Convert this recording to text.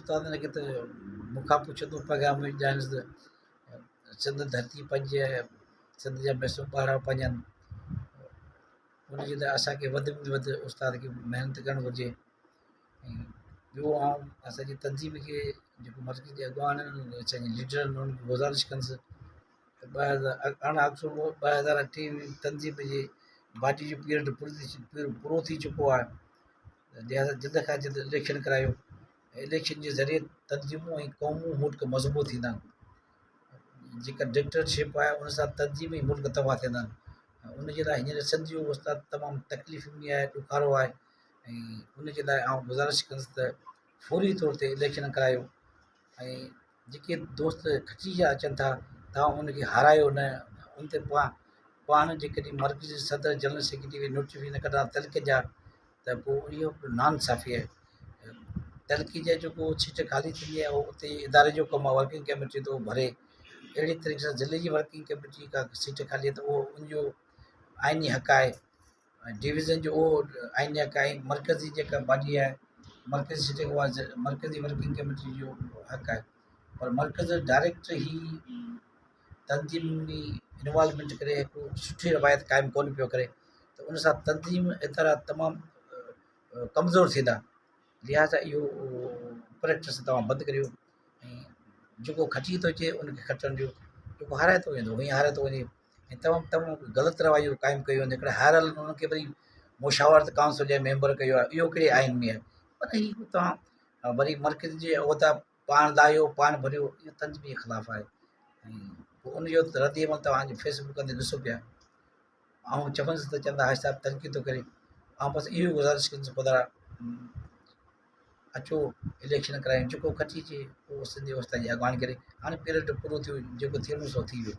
استادن کي ته مون کان پڇندو پيغام ڏيانس ته سنڌ ڌرتي پنهنجي آهي سنڌ جا معصوم ٻارڙا پنهنجا آهن ان جي لاء اسانکي وڌ ۾ وڌ استاد کي محنت ڪرڻ گهرجي ۽ ٻيو آئون اسانجي تنظيم کي جيڪو مرڪزي جي اڳواڻ آهن اسانجي ليڊر آهن انهن کي گذارش ڪندس ته 2018 آڪٽوبر 2023 تنظيم جي باڊي جو پيريڊ پورو ٿي چڪو آهي لهٰذا جلد کان جلد اليڪشن ڪرايو اليڪشن جي ذريعي تنظيمون ۽ قومون ملڪ مضبوط ٿيندا آهن جيڪا ڊڪٽيٽرشپ آهي ان سان تنظيم ۽ ملڪ تباهه ٿيندا آهن ان جي لاء هينئر سنڌ جو استاد تمام تڪليف ۾ آهي ڏکارو آهي ۽ ان جي لاء آئون گذارش ڪندس ته فوري طور تي اليڪشن ڪرايو ۽ جيڪي دوست کٽي جا اچن ٿا توهان ان کي هارايو نه ان تي پاڻ پاڻ جيڪڏهن مرڪزي صدر جنرل سيڪريٽري کي نوٽيفڪيشن نه ڪڍندا تلڪ جا ته پوء اهو به ناانصافي آهي تلڪي جا جيڪو سيٽ خالي ٿيندي آهي اهو اتي اداري جو ڪم آهي ورڪنگ ڪميٽي ٿو ڀري اهڙي طريقي سان ضلعي جي ورڪنگ ڪميٽي جي ڪا سيٽ خالي آهي ته اهو ان جو آئيني حق آهي ۽ ڊويزن جو اهو آئيني حق آهي مرڪزي جيڪا باڊي آهي مرڪزي سيٽ اها مرڪزي ورڪنگ ڪميٽي جو حق آهي پر مرڪز ڊائريڪٽ هي تنظيم ۾ انوالومينٽ ڪري هڪ سٺي روايت قائم ڪونه پيو ڪري ته ان سان تنظيم ادارا تمام ڪمزور ٿيندا لهٰذا اهو پريڪٽس توهان بند ڪريو ۽ جيڪو کٽي ٿو اچي ان کي کٽڻ ڏيو جيڪو هارائي ٿو ويندو هونئن هارائي ٿو وڃي ۽ تمام تمام غلط رويو قائم ڪيو وڃي هڪڙا هاريل انهن کي وري مشاورت ڪائونسل جا ميمبر ڪيو آهي اهو ڪهڙي آئين ۾ آهي پر هي توهان وري مرڪز جي عهدا پاڻ لاهيو پاڻ ڀريو اهو تنظيم جي خلاف آهي ۽ پوء ان جو رد عمل توهان جي فيس بڪ تي ڏسو پيا آئون چوندس ته چوندا حاجي صاحب تنقيد ٿو ڪري آئون بس اهو گذارش ڪندس خدا اچو اليڪشن ڪرايون جيڪو کٽي اچي اهو سنڌي اوستان جي اڳواڻي ڪري هاڻي پيريڊ پورو ٿيو جيڪو ٿيڻو سو ٿي ويو.